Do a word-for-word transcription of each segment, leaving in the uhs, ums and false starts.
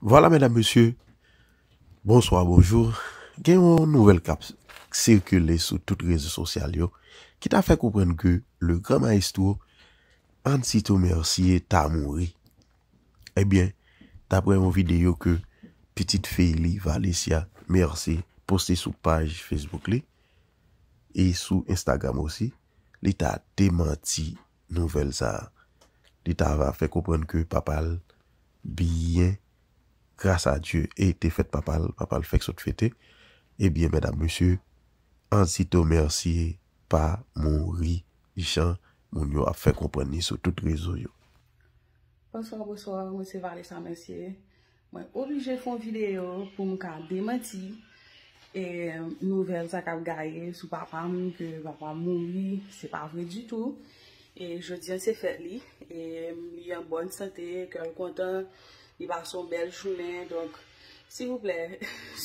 Vwala, medam, mesye, bonswa, bonjou. Gen yon nouvèl k ap sikile sou tout rezo sosyal yo ki ta fè konprann ke le gran maestro Ansyto Mercier ta mouri. Ebyen, daprè yon videyo ke pitit fi li, Valencia Mercier, poste sou paj Facebook li e sou Instagram osi, li ta demanti nouvèl sa a. Li ta va fè konprann ke papa l byen, gras a Dye, e te fèt papa l, papa l fèk sot fete. Ebyen, medam, mesye, Ansyto Mercier pa mouri jan moun yo ap fè konprann li sou tout rezo yo. Bonswa, bonswa, mwen se Vanessa Mercier. Mwen oblije fè yon videyo pou m ka demanti e nouvèl sa k ap gaye sou papa m, ke papa m mouri, se pa vre ditou. E jodi a se fèt li, e li an bòn sante, kè l kontan, li pase yon bèl jounen. Donk, silvouplè,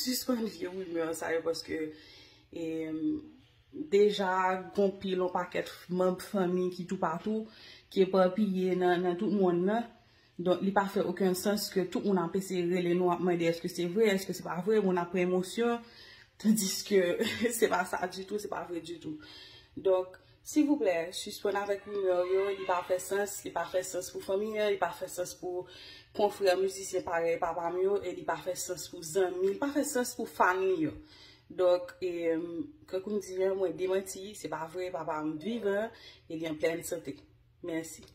sispann vye rimè sa yo, paske e deja gon pil yon pakèt manm fanmi ki toupatou, ki epapiye nan, nan tout mond nan. Donk, li pa fè okenn sans ke tout moun ap eseye rele nou, ap mande èske se vre, èske se pa vre, moun ap pran emosyon, tandiske se pa sa ditou, se pa vre ditou. Donk, silvouplè, sispann avèk rimè yo, li pa fè sans, li pa fè sans pou fanmi an, li pa fè sans pou konfrè mizisyen parèy papa m yo, e li pa fè sans pou zanmi, li pa fè sans pou fan li yo. Donk, e, kankou m di an, mwen demanti, se pa vre, papa m vivan, e li an plèn sante. Mèsi.